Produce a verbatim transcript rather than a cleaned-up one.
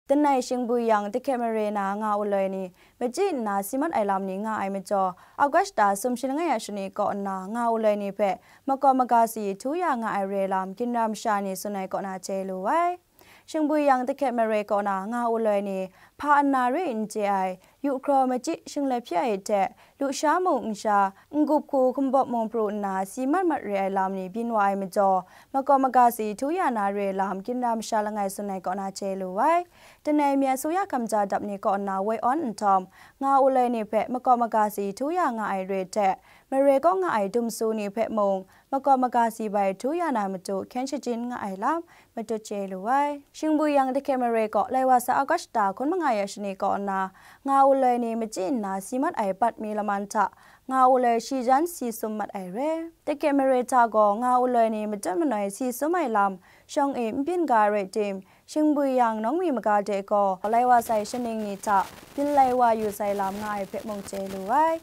Danai shingbui yang dahkep mare na nga uloi ni machyi nna si mat ai lam ni nga ai majaw, August sumshi langai a shani kaw nna nga uloi ni hpe makawp magasi htu ya nga ai re lam ginra masha ni tsun ai kaw na chye lu ai. Shingbui yang dahkep mare kaw na nga uloi ni hpa nna re n chye ai, yu hkraw machyi shinglep hpyi ai hte, lusha mung nsha, n-gup hku hkumbawp mung pru nna si mat mat re ai lam ni byin wa ai majaw, makawp magasi htu ya na re lam ginra masha langai tsun ai kaw na chye lu ai. Danai mi a suya kamja dap ni kaw nna woi awn nhtawm, nga uloi ni hpe makawp magasi htu ya nga ai re hte, mare kaw nga ai dumsu ni hpe mung, makawp magasi bai htu ya na matu hkyen shajin nga ai lam matut chye lu ai. Shingbui yang dahkep mare kaw lai wa sa August hkun manga ya shani kaw nna, nga uloi ni machyi nna si mat ai pat mi laman hta, nga uloi shi jan si sum mat ai re. Dahkep mare hta gaw nga uloi ni matut manoi si sum ai lam, shawng e n byin ga rai tim, shingbui yang nawng mi maga de gaw, lai wa sai shaning ni hta, byin lai wa yu sai lam nga ai hpe mung chye lu ai.